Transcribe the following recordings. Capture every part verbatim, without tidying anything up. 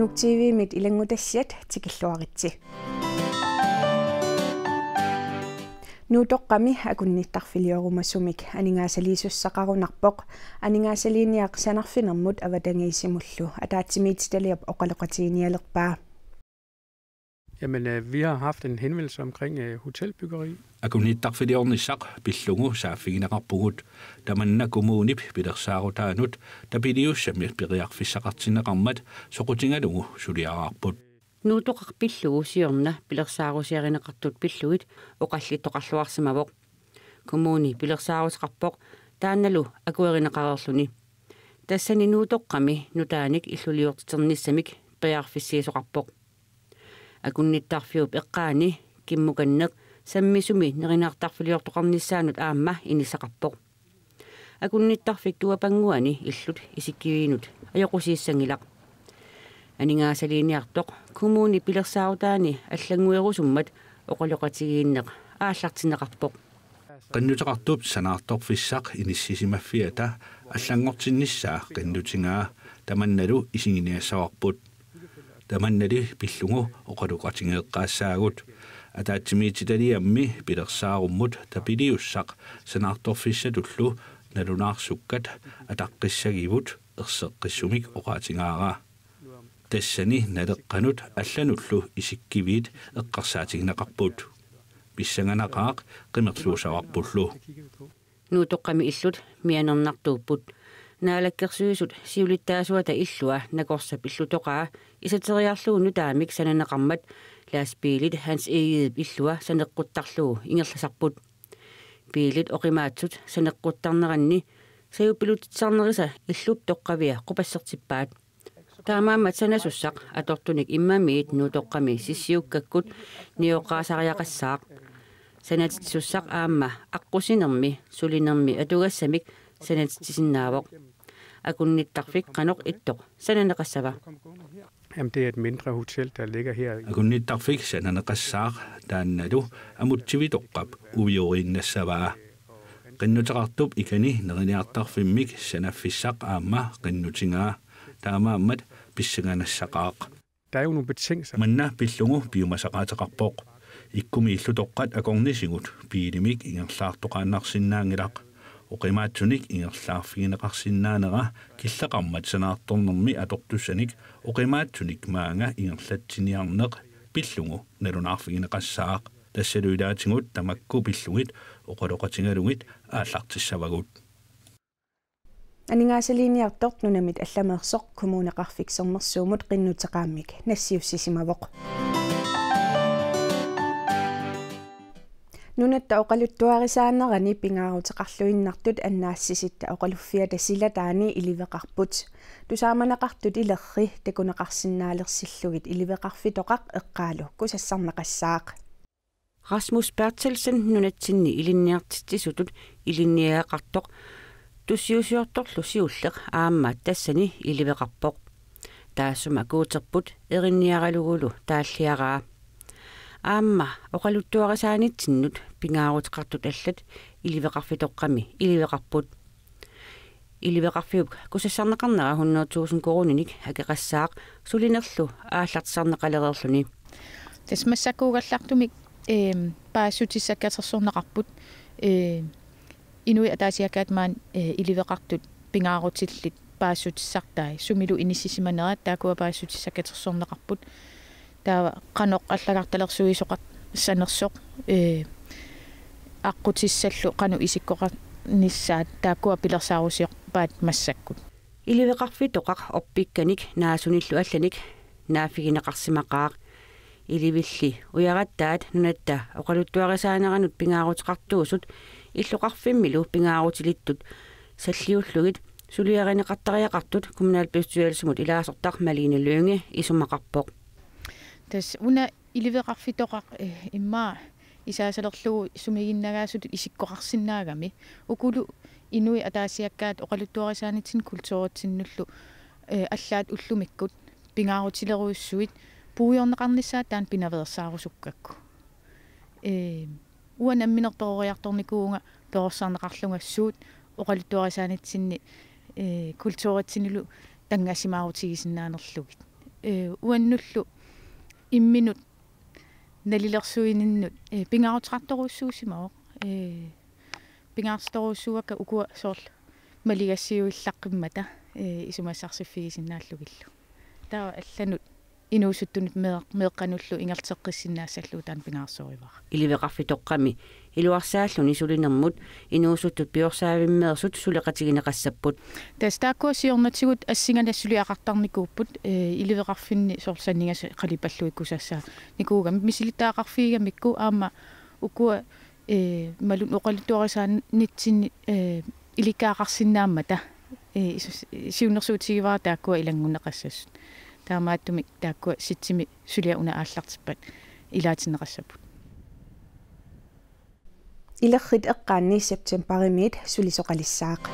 Nuuk T V-mit ilanngutassiat tikilluaritsi. Nuutoqqami akunnittarfiliorumasumik aningaasaliisussaqarunarpoq. Aningaasaliiniaq sanarfinermut avatangiisimullu ataatsimiititaliap oqaloqatiginialerpaa. Jamen, øh, vi har haft en henvendelse omkring øh, hotelbyggeri. Akunnittarfiliornissaq pillugu saaffigineqarpugut. Tamanna kommunip pilersaarutaanut tapiliussamik periarfissaqartinneqarmat soqutigalugu suliaraarput. Nuutoqqaq pillugu siorna pilersaarusiarineqartut pillugit oqallittoqarluarsimavoq. Kommuni pilersaaruteqarpoq taannalu akuerineqareerluni. Tassani Nuutoqqami nutaanik illuliortiternissamik periarfissiisoqarpoq. Akunnittarfiup eqqaani kimmukanneq sammisumi neriniartarfiliortoqarnissaanut aamma inissaqarpoq. Akunnittarfik tuapannguani illut isikkiviinut ajoqusiissanngilaq. Aningaasaliiniartoq kommuni pilersaarutaani allannguerusummat oqaloqatigiinneq aallartinneqarpoq. Qinnuteqartup sanaartorfissaq inissisimaffiata allanngortinnissaa qinnutigaa tamannalu isiginiassavarput. Tamannali pillugu oqaloqatigeeqqaassaagut. Ataatsimiititaliammi pilersaarummut tapiliussaq sanaartorfissatullu nalunaarsukkat ataqqissagivut erseqqissumik oqaatigaara. Tassani naleqqanut allanullu isikkiviit eqqarsaatigineqarput. Pissanganaqaaq qimerluussavarpullu. Nuutoqqami illut mianernartuupput. Naalakkersuisut siulittaasuata illua Nakorsap illutoqaa isateriarlugu nutaamik sananeqarmat lastbiilit Hans Egedep illua saneqquttarlugu ingerlasarput. Biilit oqimaatsut saneqquttarneranni sajuppilutitsisarnerisa illup toqqavia qupassertippaat. Taamaammat sanasussaq atortunik immamiit Nuutoqqami sissiukkakkut nioqqaasariaqassaaq. Sanatitsisussaq aamma aqqusinermi sulinermi atugassamik sanatitsisinnaavoq. Akunnittarfik qanoq ittoq sananeqassava? Jamen, det er et mindre hotel, der ligger her. Akunnittarfik sananeqassaaq taannalu Amutsivitoqqap uioriinnassavaa. Qinnuteqartup ikani neriniartarfimmik sanaffissaq aamma qinnutigaa, taamaammat pissanganassaqaaq. Der er jo nogle betingelser. Manna pillugu piumasaqaateqarpoq. Ikkumi illutoqqat akornisigut biilimik ingerlaartoqaannarsinnaanngilaq. Oqimaatsunik ingerlaarfigineqarsinnaanera killeqarmat sanaartornermi atortussanik oqimaatsunik maanga ingerlatsiniarneq pillugu nalunaarfigineqassaaq. Tassalu ilaatigut tamakku pillugit oqaloqatigalugit aallartissavagut. Aningaasaliiniartoq nunamit allameersoq Kommuneqarfik Sermersuumut qinnuteqaammik nassiussisimavoq. Nunatta oqaluttuarisaanerani pingaaruteqarluinnartut annaassisitta oqaluffiata silataani iliveqarput. Tusaamaneqartut ilerri takuneqarsinnaalersillugit iliveqarfitoqaq eqqaalu kusassarneqassaaq. Rasmus Berthelsen nunatsinni ilinniartitsisutut ilinniagaqartoq tussiusiortorlu siulleq aamma tassani iliveqarpoq. Taassuma Guuterput erinniaralugulu taalliaraa. Aamma oqaluttuarisaanitsinnut pingaaruteqartut allat iliveqarfitoqqami iliveqarput. Iliveqarfiup kusassarneqarnera hundrede tusind koruuninik akeqassaaq sulinerlu aallartisarneqalereerluni. Tassa massakkuugallartumik, eem, paasissutissat katersorneqarput, eem, inuit ataasiakkaat maani, ee, iliveqartut pingaarutillit paasissutissartai, sumilu inissisimanerat taakkua paasissutissat katersorneqarput. Taava qanoq allagartalersuisoqassanersoq, ee, aqqutissallu qanoq isikkoqarnissaat taakkua pilersaarusiorpaat massakkut. Iliveqarfitoqaq orpikkanik naasunillu allanik naaffigineqarsimaqaaq. Ilivilli ujarattaat nunatta oqaluttuarisaaneranut pingaaruteqartuusut illoqarfimmilu pingaarutilittut salliullugit suliarineqartariaqartut kommunalbestyrelsimut ilaasortaq Malene Lynge isumaqarpoq. Tassa una iliveqarfitoqaq, eh, immaqa isaasalerlugu sumiginnagaasutut isikkoqarsinnaagami. Ukulu inuit ataasiakkaat oqaluttuarisaanitsinnut kulturitsinnullu, eh, allaat ullumikkut pingaarutilerujussuit puigorneqarnissaat taanna pinaveersaarusukkakku. Eh, uanga nammineq peroriartornikuuvunga perorsarneqarlunga suut oqaluttuarisaanitsinni, eh, kulturitsinnullu tanngassimaarutigisinnaanерлugit. ee, uannullu imminut nalilersuininnut, ee, pingaaruteqartorujussuusimavoq. Ee, pingaartorujussuuakka ukua soorlu maligassiuillaqqimmata, ee, isumassarsiffigisinnaallugillu. Taava allanut inuusuttunut mee-, meeqqanullu ingerlateqqissinnaassallugu taanna pingaarsorivara. Iliveqarfitoqqami iluarsaalluni sulinermut inuusuttut piorsaavimmut suleqatigineqassapput. Tassa taakkua siornatigut assinganik suliaqartarnikuupput, ee, iliveqarfinni soorlu sanningasut qalipalluinnartussaanikuugamik misilittagaqarfigigamikku aamma ukua, ee, imaluunniit oqaluttuarisaanitsinni, ee, ilikkagaqarsinnaammata, ee, isus-, siunnersuutigivara taakkua ilanngunneqassasut. Taamaattumik taakkua sitsimi suliaq una aallartippat ilaatinneqassapput. Ilerrit eqqaanni septembarimiit sulisoqalissaaq.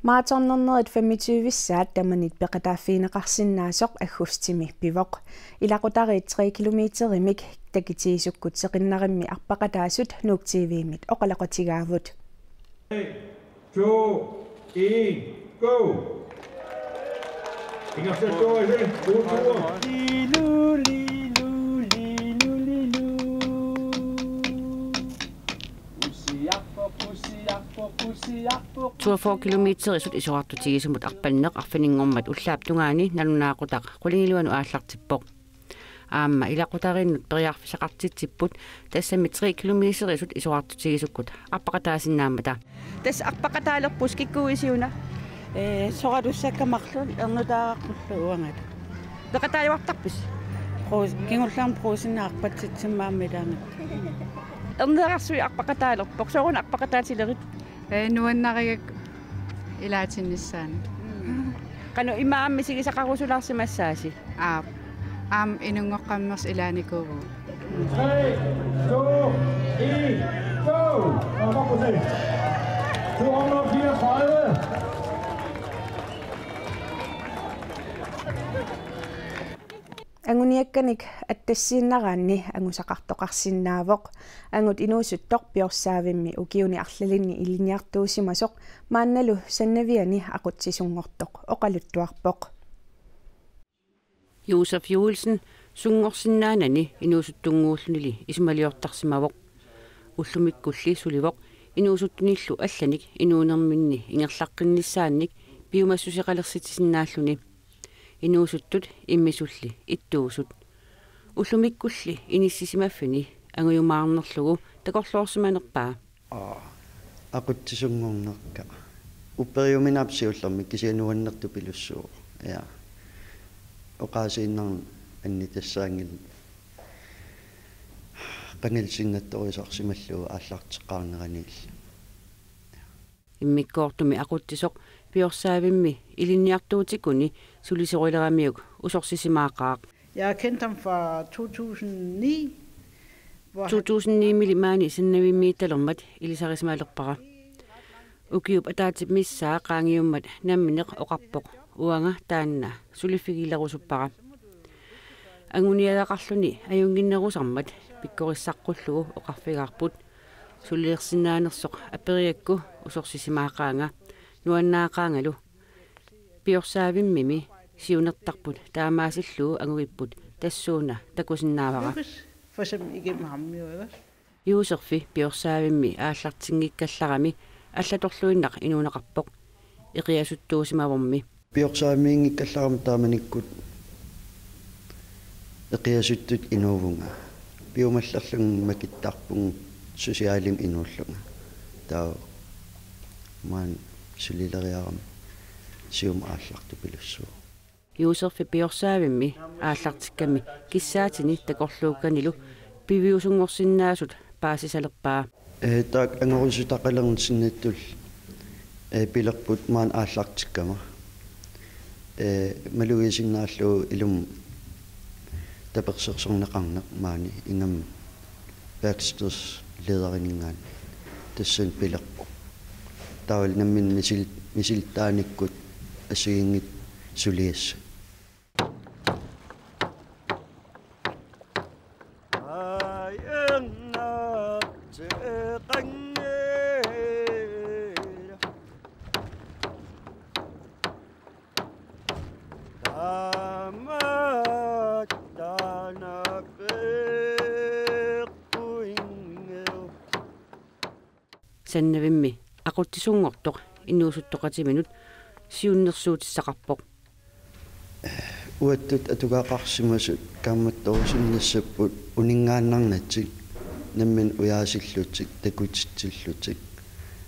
Maratonnernerit femogtyve-ssaat tamanit peqataaffigineqarsinnaasoq aggustimi pivoq. Ilaqutariit tre kilometerimik takitiisukkut seqinnarimmi arpaqataasut Nuuk T V-mit oqaloqatigaavut. Tre, to, en, go! Ingerlateqqippoq, god tur. Toogfyrre kilometerisut isorartutigisumut arpanneq arfininngormat ullaap tungaani nalunaaqutaq qulingiluanut aallartippoq. Aamma ilaqutariinnut periarfissaqartitsipput, tassami tre kilometerisut isorartutigisukku arpaqataasinnaammata. Tassa arpaqataalerpusi, kikkuuisiuna? Ee, soralussakka marluk ernutaaqarpullu uangalu. Peqataajuartarpisi? Brus-, kingullermik Brugsenip arpatsitsimmammi ilaanni. Erneerarsuit arpaqataalerpoq, sooruna arpaqataatilerit? Ee, nuannarigakku ilaatinnissaanut. Qanoq, immaqa aamma misigisaqarusulaarsimassaasi? Aap. Aamma inunngoqqammersoq ilaanikuuvugut. Tre, to, en, go! Nummer to hundrede fireogtredive. Anguniakkanik attassiinnaraanni angusaqartoqarsinnaavoq. Angut inuusuttoq Piorsaavimmik ukiuni arlalinni ilinniartuusimasoq maannalu Sannaviani aqutsisunngortoq oqaluttuarpoq. Josef Joelsen sunngorsinnaanani inuusuttunnguullunili isumaliortarsimavoq. Ullumikkulli sulivoq inuusuttunillu allanik inuunerminni ingerlaqqinnissaannik piumassuseqalersitsisinnaalluni. Inuusuttut immisulli ittuusut. Ullumikkulli inissisimaffini angujumaarnerlugu takorloorsimanerpaa. Aa, aqutsisunngornerka. Upperiuminaap siullermik kisianni nuannertupilussuuvoq. Ja. Oqaasiinnarnik annitassaanngilaq. Qangali sinnattorisarsimallugu aallarteqqaarneraniilli. Immikkoortumi aqutsisoq Piorsavimmi ilinniartuutikuni sulisorileramiuk usorsisimaaqaaq. Jeg har kendt ham fra to tusind ni, hvor han to tusind ni-mili maani Sannavimmiittalermat ilisarisimalerpara. Ukiup ataatsip missaa qaangiummat nammineq oqarpoq: Uanga taanna suliffigilerusuppara. Anguniagaqarluni ajunnginnerusarmat pikkorissaqqullugu oqarfigaarput: Sulilersinnaanersoq aperigakku usorsisimaaqaanga, nuannaaqaangalu. Piorsaavimmimi siunertarput taamaasillugu anguipput tassuuna takusinnaavara. Lykkes, for eksempel igennem ham jo, ikke også? Josefi Piorsaavimmi aallartinngikkallarami allatorluinnaq inuuneqarpoq eqiasuttuusimavormi. Piorsaaviinngikkallarama taamanikkut eqiasuttut inuuvunga. Piumallerlunga makittarpunga socialimi inuullunga. Taava maani sulileriarama siumut aallartupilussuuvoq. Josefi Piorsaavimmi aallartikkami kissaatini takorluukkanilu piviusunngorsinnaasut paasisalerpaa. Ee, taakku angorusutaqalerneq sinnattullu, ee, pilerput maani aallartikkama. Ee, malugisinnaalluni ilumut tapersersorneqarneq maani ingammik Baxters lederininngaanniit tassani pilerpoq. Taavalu nammineq misil-, misilittaanikkut assigiinngitsut suliassat. Sannavimmi aqutsisunngortoq inuusuttoqatiminut siunnersuutissaqarpoq. Uattut atugaqarsimasut kaammattorusunnissapput uninngaannarnatik, nammineq ujaasillutik, takutitsillutik,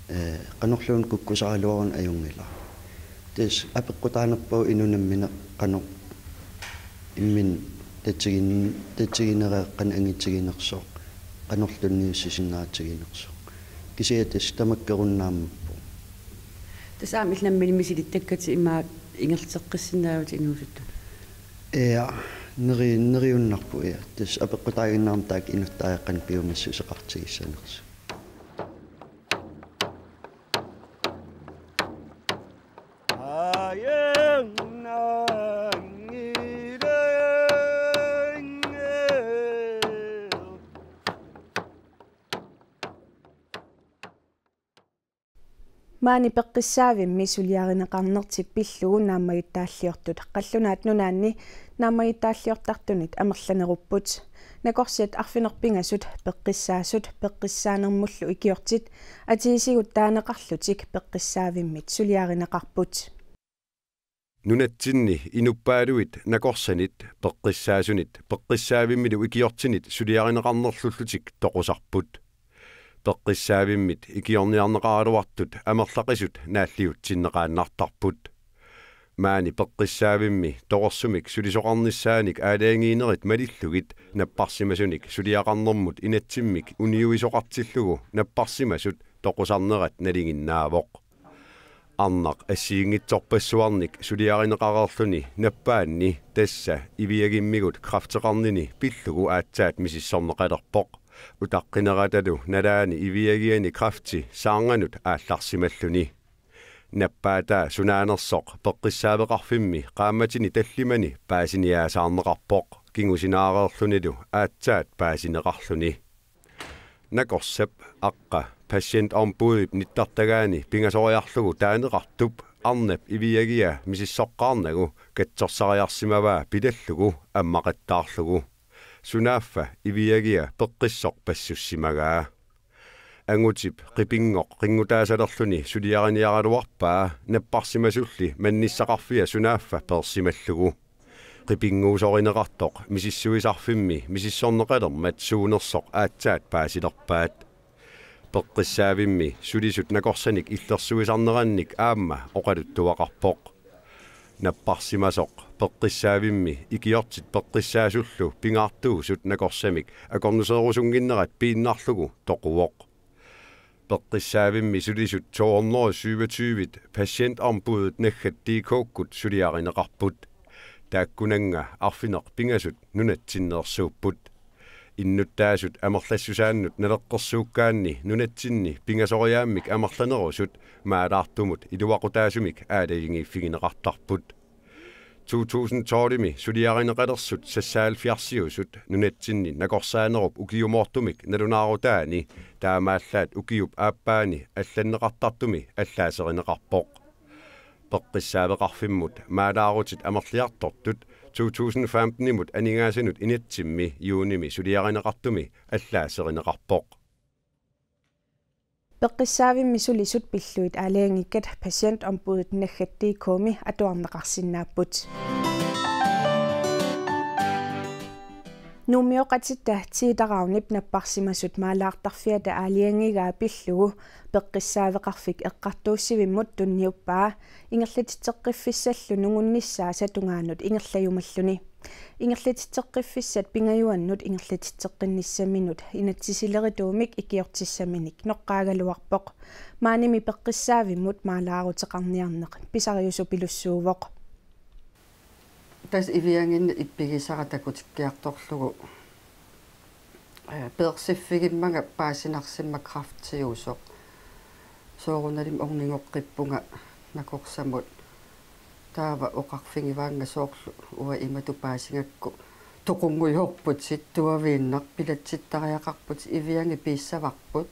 ee, qanorluunniit kukkusaraluaruni ajunngilaq. Tassa apeqqutaanerpaavoq inuk nammineq qanoq imminut tatigin-, tatigineraa, qanoq angitiginersoq, qanorlu tunniussisinnaatiginersoq. Kisianni tassa tamakkerunnaarpoq. Tassa aamma illit nammineq misilittakkatit imaak ingerlateqqissinnaavatit inuusuttut? Ja, neri-, neriunnarpoq, ja. Tassa apeqqutaaginnarmat taakku inuttut aajuna piumassuseqartigissanersut. Maani Peqqissaavimmi suliarineqarnertik pillugu naammagittaalliortut Qallunaat Nunaanni naammagittaalliortartunit amerlanerupput. Nakorsiat arfineq-pingasut, peqqissaasut, peqqissaanermullu ikiortit atiisigut taaneqarlutik Peqqissaavimmit suliarineqarput. Nunatsinni inuppaaluit nakorsanit, peqqissaasunit, peqqissaavimmilu ikiortinit suliarineqarnerlullutik toqusarput. Peqqissaavimmit ikiorniarneqaraluartut amerlaqisut naalliutsinneqaannartarput. Maani Peqqissaavimmi torersumik sulisoqarnissaanik aalajangiinerit malillugit napparsimasunik suliaqarnermut inatsimmik uniuisoqartillugu napparsimasut toqusarnerat nalinginnaavoq. Arnaq assigiinngitsorpassuarnik suliarineqareerluni nappaanni, tassa iviagimmigut kræfteqarnini, pillugu aatsaat misissorneqalerpoq. Utaqqineratalu nalaani iviagiani kræfti saarnganut aallarsimalluni. Nappaataa sunaanersoq Peqqissaaveqarfimmi qaammatini tallimani paasiniaasaarneqarpoq, kingusinaarlunillu aatsaat paasineqarluni. Nakorsap aqqa patientombudip nittartagaani pingasoriarlugu taaneqartup arnap iviagia misissoqqaarnagu katsorsariarsimavaa pilallugu ammaqattaarlugu. Sunaaffa iviagia peqqissoq passussimagaa. Angutip qipingoq qinngutaasalerluni suliariniaraluarpaa napparsimasulli mannissaqarfia sunaaffa peersimallugu. Qipinguusorineqartoq misissuisarfimmi misissorneqalermat suunersoq aatsaat paasilerpaat. Peqqissaavimmi sulisut nakorsanik illersuisarnerannik aamma oqaluttuaqarpoq. Napparsimasoq Peqqissaavimmi ikiortit peqqissaasullu pingaartuusut nakorsamik akornuseerusunnginnerat piinnarlugu toquvoq. Peqqissaavimmi sulisut to hundrede syvogtyve patientombuddet naggat D K-kkut suliarineqarput. Taakkunannga arfineq-pingasut nunatsinneersuupput. Innuttaasut amerlassusaannut naleqqersuukkaanni nunatsinni pingasoriaammik amerlanerusut maalaartumut iluaqutaasumik aalajangiiffigineqartarput. To tusind tolvimi suliarineqalersut seksoghalvfjerdsiusut nunatsinni nakorsaanerup ukiumoortumik nalunaarutaani taamaallaat ukiup aappaani allanneqartartumi allaaserineqarpoq. Peqqissaaveqarfimmut maalaarutit amerliartortut to tusind femtenimut aningaasanut inatsimmi juunimi suliarineqartumi allaaserineqarpoq. Peqqissaavimmi sulisut pillugit aalajangikkat patientombuddet naggat D K-mi atuarneqarsinnaapput. Nuummioqatitta Tiitaraunip napparsimasut maalaartarfiata aalajangigaa pillugu Peqqissaaveqarfik eqqartuussivimmut tunniuppaa ingerlatitseqqiffissallu nungunnissaasa tungaanut ingerlajumalluni. Ingerlatitseqqiffissat pingajuannut ingerlatitseqqinnissaminut inatsisilerituumik ikiortissaminik noqqaagaluarpoq. Maanimi Peqqissaavimmut maalaaruteqarniarneq pisariusupilussuuvoq. Tassa ivianginni ippigisara takutikkiartorlugu, ee, peersiffigimmanga paasinarsimma kræftiusoq. Soorunalimi ornigoqqippunga nakorsamut. Taava oqarfigivaannga soorlu uanga imatut paasigakku: Toqunngujorputit, tuaviinnaq, bilatsittariaqarputit, iviangit piissavarput.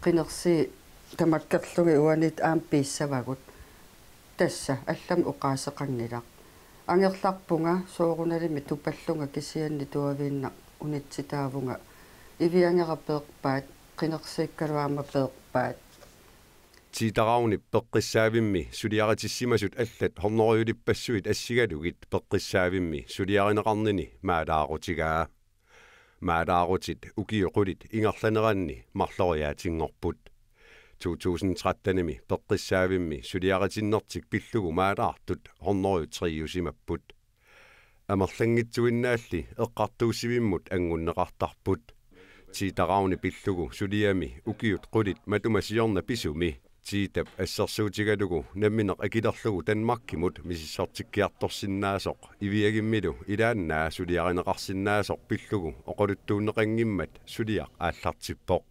Qinersii tamakkerlugit uaniittut aamma piissavagut. Tassa allamik oqaaseqanngilaq. Angerlarpunga soorunalimi tupallunga kisianni tuaviinnaq unitsitaavunga. Iviangera peerpaat, qinersiikkalu aamma peerpaat. Tiitarauni peqqissaavimmi suliaritissimasut allat hundredeilippassuit assigalugit peqqissaavimmi suliarineqarnini maalaarutigaa. Maalaarutit ukiut qulit ingerlaneranni marloriaatinngorput. To tusind trettenimi peqqissaavimmi suliaritinnertik pillugu maalaartut hundredetriusimapput. Amerlanngitsuinnaalli eqqartuussivimmut anngunneqartarput. Tiitarauni pillugu suliami ukiut qulit matuma siorna pisumi Tiitap assersuutigalugu nammineq akilerlugu Danmarkimut misissortikkiartorsinnaasoq Iviagimmilu ilaannaa suliarineqarsinnaasoq pillugu oqaluttuunneqanngimmat suliaq aallartippoq.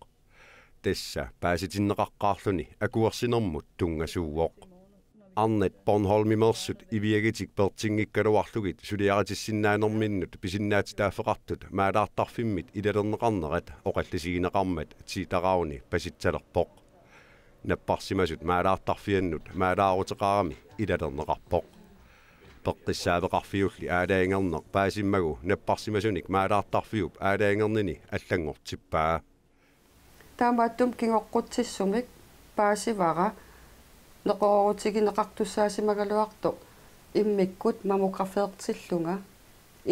Tassa paasitinneqaqqaarluni akuersinermut tunngasuuvoq. Arnat Bornholmimeersut Iviagitik peertinngikkaluarlugit suliaritissinnaanerminnut pisinnaatitaaffeqartut maalaartarfimmit ilalerneqarnerat oqallisigineqarmat Tiitarauni pasitsalerpoq. Napparsimasut maalaartarfiannut maalaaruteqarami ilalerneqarpoq. Peqqissaaveqarfiulli aalajangerneq paasimmagu napparsimasunik maalaartarfiup aalajangernini allanngortippaa. Taamaattumik kingoqqutsissumik paasivara neqeroorutigineqartussaasimagaluartoq immikkut mammografeertillunga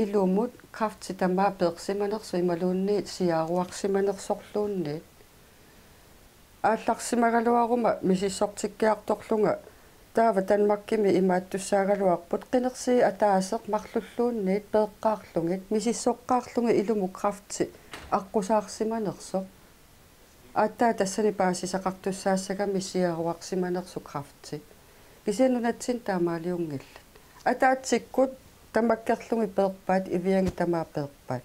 ilumut kræfti tamaat peersimanersoq imaluunniit siaaruarsimanersorluunniit. Aallarsimagaluaruma misissortikkiartorlunga taava Danmarkimi imaattussaagaluarput qinersii ataaseq marlulluunniit peeqqaarlugit misissoqqaarlugit ilumut kræfti aqqusaarsimanersoq. Aatsaat tassani paasisaqartussaassagami siaaruarsimanersoq kræfti. Kisianni nunatsinni taamaaliunngillat. Ataatsikkut tamakkerlugit peerpaat, Iviagit tamaat peerpaat.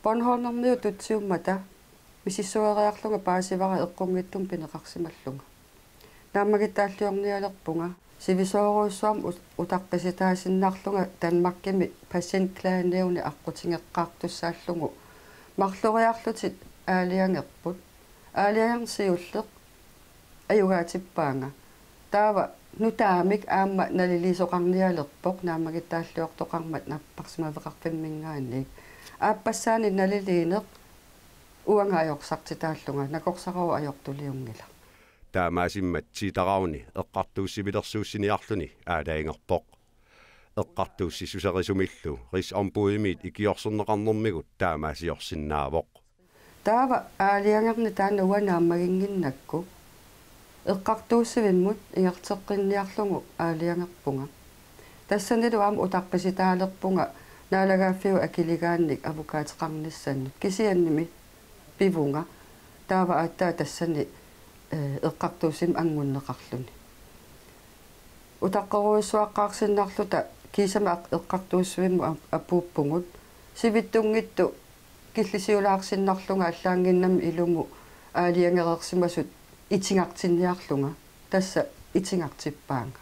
Bornholmermiut tutsiummata misissueriarlunga paasivara eqqunngitsumik pineqarsimallunga. Naammagittaalliornialerpunga. Sivisoorujussuarmik ut-, utaqqisitaasinnaarlunga Danmarkimi patientklagenævni aqqutigeqqaartussaallugu marloriarlutik aalajangerput. Aalajangerneq siulleq ajugaatippaanga. Taava nutaamik aamma naliliisoqarnialerpoq naammagittaalliortoqarmat napparsimaveqarfimminngaanniit. Aappassaanik naliliineq uanga ajorsartitaallunga, nakorsarooq ajortuliunngilaq. Taamaasimmat Tiitarauni eqqartuussivilersuussiniarluni aalajangerpoq. Eqqartuussissuserisumillu Rigsombudimiit ikiorserneqarnermigut taamaasiorsinnaavoq. Taava aalajangerneq taanna uanga naammaginnginnakku eqqartuussivimmut ingerlateqqinniarlugu aalajangerpunga. Tassanilu aamma utaqqisitaalerpunga naalagaaffiup akiligaannik avukaateqarnissannut, kisiannimi pivunga. Taava aatsaat tassani, eh, eqqartuussivimmut anngunneqarluni. Utaqqerujussuaqqaarsinnarluta kiisami aq-, eqqartuussivimmut ap-, apuuppugut. Sivitsunngitsoq killisiulaarsinnarlunga allaannginnami ilumut aalajangereersimasut itigartinniarlunga. Tassa itigartippaanga.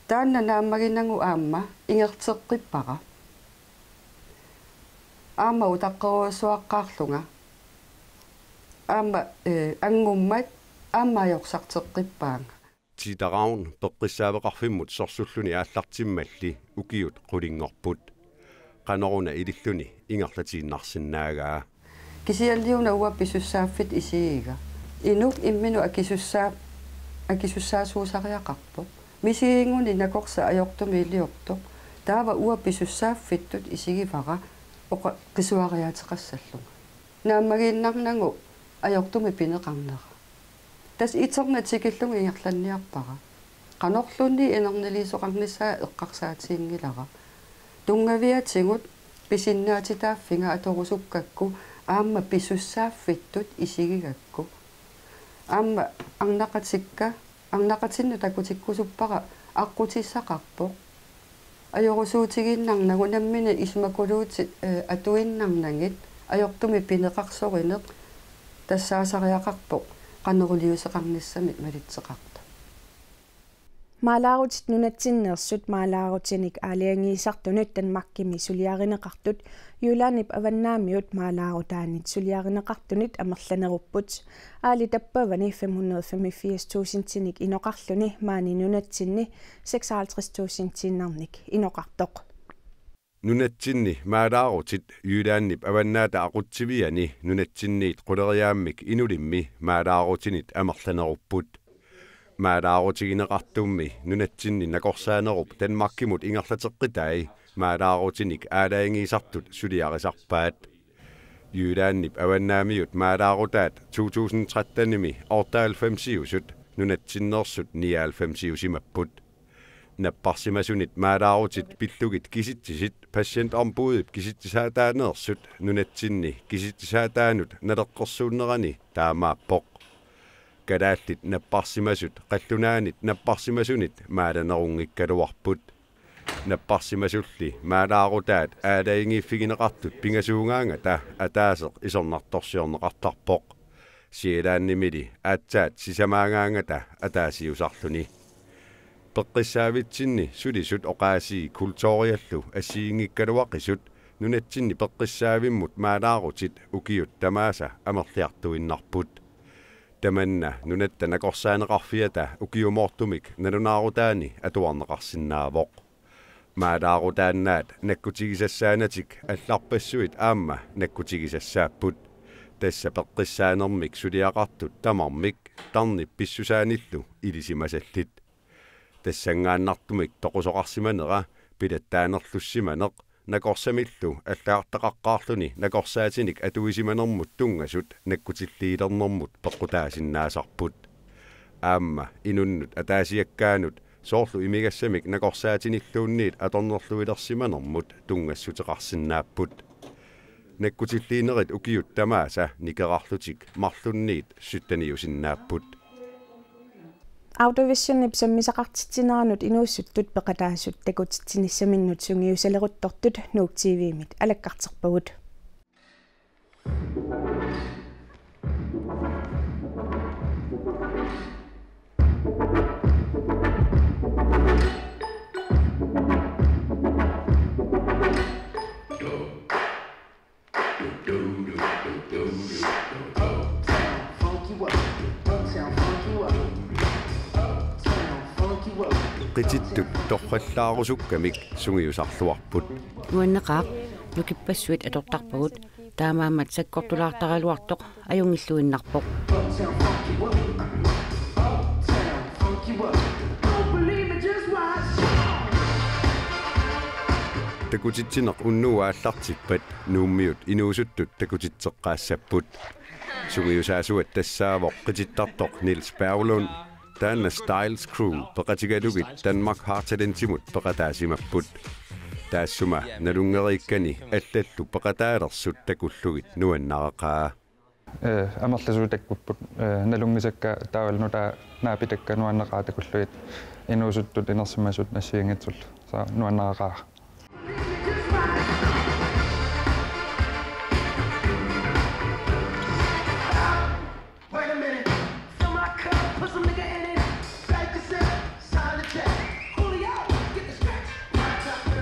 Taanna naammaginagu aamma ingerlateqqippara. Aamma utaqqerujussuaqqaarlunga. Aamma, eh, anngummat aamma ajorsarteqqippaanga. Tiitaraun peqqissaaveqarfimmut sorsulluni aallartimmalli ukiut qulinngorput. Qanoruna ililluni ingerlatiinnarsinnaagaa. Kisiannili una uanga pisussaaffittut isigiga. Inuk imminut akisussaa-, akisussaasuusariaqarpoq. Misiginnguni nakorsaq ajortumik iliortoq. Taava uanga pisussaaffittut isigivara oqa-, qisuariaateqassallunga. Naammagiinnarnagu ajortumik pineqarnera. Tassa iterna tikillugu ingerlanniarpara. Qanorluunniit inerniliisoqarnissaa eqqarsaatiginngilara. Tunngaviatigut pisinnaatitaaffiga atorusukkakku aamma pisussaaffittut isigigakku. Aamma arnaqatikka, arnaqatinnut takutikkusuppara aqqutissaqarpoq. Ajorusuutigiinnarnagu nammineq isumakuluutit, eh, atuinnarnagit ajortumik pineqarsorineq tassaasariaqarpoq qanoruliuseqarnissamik malitseqartoq. Maalaarutit nunatsinneersut maalaarutinik aalajangiisartunut Danmarkimi suliarineqartut Jyllandip avannaamiut maalaarutaannit suliarineqartunit amerlanerupput. Aali tappavani fem hundrede femogfirs tusindinik inoqarluni maani nunatsinni seksoghalvtreds tusindiinnarnik inoqartoq. Nunatsinni maalaarutit Jyllandip avannaata aqutsiviani nunatsinniit quleriaammik inulimmi maalaarutinik amerlanerupput. Maalaarutigineqartummi nunatsinni nakorsaanerup Danmarkimut ingerlateqqitai maalaarutinik aalajangiisartut suliarisarpaat. Jyllandip avannaamiut maalaarutaat to tusind tretten-imi otteoghalvfemsiusut nunatsinneersut nioghalvfemsiusimapput. Napparsimasunit maalaarutit pillugit kisitsisit Patientombudip kisitsisaataaneersut nunatsinni kisitsisaataanut naleqqersuunnerani taamaappoq. Kalaallit napparsimasut qallunaanit napparsimasunit maalanerunngikkaluarput. Napparsimasulli maalaarutaat aalajangiiffigineqartut pingasuugaangata ataaseq isornartorsiorneqartarpoq. Sjællandimili aatsaat sisamaagaangata ataasiusarluni. Peqqissaavitsinni sulisut oqaasii kulturiallu assigiinngikkaluaqisut nunatsinni peqqissaavimmut maalaarutit ukiut tamaasa amerliartuinnarput. Tamanna nunatta nakorsaaneqarfiata ukiumoortumik nalunaarutaani atuarneqarsinnaavoq. Maalaarutaannaat nakkutigisassaanatik allarpassuit aamma nakkutigisassaapput. Tassa peqqissaanermik suliaqartut tamarmik tarnip pissusaanillu ilisimasallit. Tassanngaannartumik toqusoqarsimanera pilattaanerlussimaneq nakorsamillu allagartaqaqqaarluni nakorsaatinik atuisimanermut tunngasut nakkutilliilernermut peqqutaasinnaasarput. Aamma inunnut ataasiakkaanut soorlu imigassamik nakorsaatinilluunniit atornerluilersimanermut tunngassuteqarsinnaapput. Nakkutilliinerit ukiut tamaasa nikerarlutik marlunniit sytteniusinnaapput. Audiovisualip sammisaqartitsineranut inuusuttut peqataasut takutitsinissaminnut sungiusaleruttortut Nuuk T V-mit alakkarterpagut. Qitittut torrallaarusukkamik sungiusarluarput. Nuanneqaaq, nukippassuit atortarpagut, taamaammat sakkortulaartaraluartoq ajunngilluinnarpoq. Takutitsineq unnugu aallartippat Nuummiut inuusuttut takutitseqqaassapput. Sungiusaasuat tassaavoq qitittartoq Niels Berglund, taanna Styles Crew peqatigalugit Danmark Har Talentimut peqataasimapput. Taassuma nalunngeriikkani allallu peqataalersut takullugit nuannaraqaa. Ee, amerlasuut takkupput, ee, nalunngisakka taavalu nutaaq naapitakka nuanneqaaq takullugit inuusuttut inersimasut assigiinngitsullu. Soorlu nuannaraqaaq.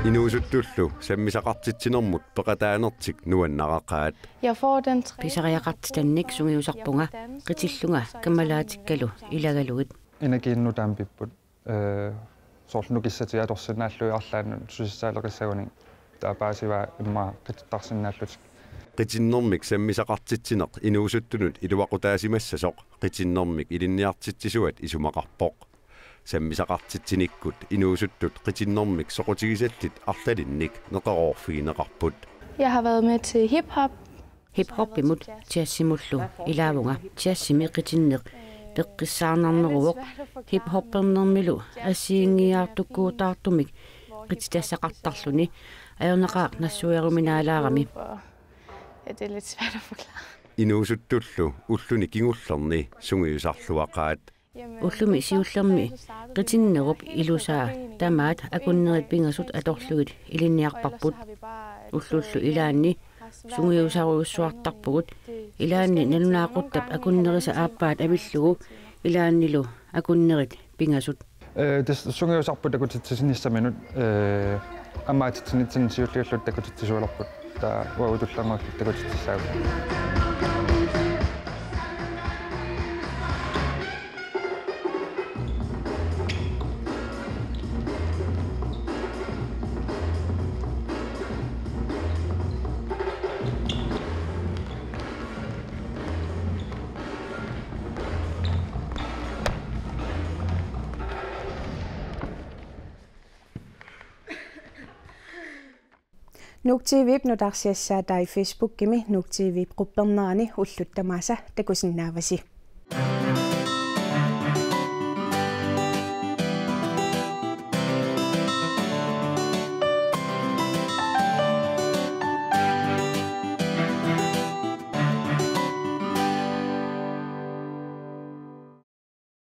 Inuusuttullu sammisaqartitsinermut peqataanertik nuannaraqaat. Jeg får den træning, pisariaqartitannik sungiusarpunga, qitillunga kammalaatikkalu ilagalugit. Energiinut taampipput, ee, soorlu nukissatit atorsinnaallugit arlaannut susissaaleqissagunik taava paasivaa immaqa qitittarsinnaallutik. Qitinnermik sammisaqartitsineq inuusuttunut iluaqutaasimassasoq qitinnermik ilinniartitsisuat isumaqarpoq. Sammisaqartitsinikkut inuusuttut qitinnermik soqutigisallit arlalinnik neqeroorfigineqarput. Jeg har været med til hiphop. Hiphoppimut jazzimullu ilaavunga. Jazzimi qitinneq peqqissaarnarneruvoq. Hiphoppernermilu assigiinngiiaartukkuutaartumik qititassaqartarluni, ajornaqaaq nassueruminaalaarami. Ja, det er lidt svært at forklare. Inuusuttullu ulluni kingullerni sungiusarluaqaat. Ullumi siullermi qitinnerup ilusaa tamaat akunnerit pingasut atorlugit ilinniarparput. Ullullu ilaanni sungiusarujussuartarpugut, ilaanni nalunaaquttap akunnerisa aappaat avillugu, ilaannilu akunnerit pingasut. Ee, tassa sungiusarput takutitsinissaminut, ee, ammaatitsinitsinni siulliullutik takutitsisuulerput. Taava uagut tullinnguulluta takutitsissaagut. Nuuk T V-p nutaarsiassaatai Facebookimi Nuuk T V-p quppernerani ullut tamaasa takusinnaavasi.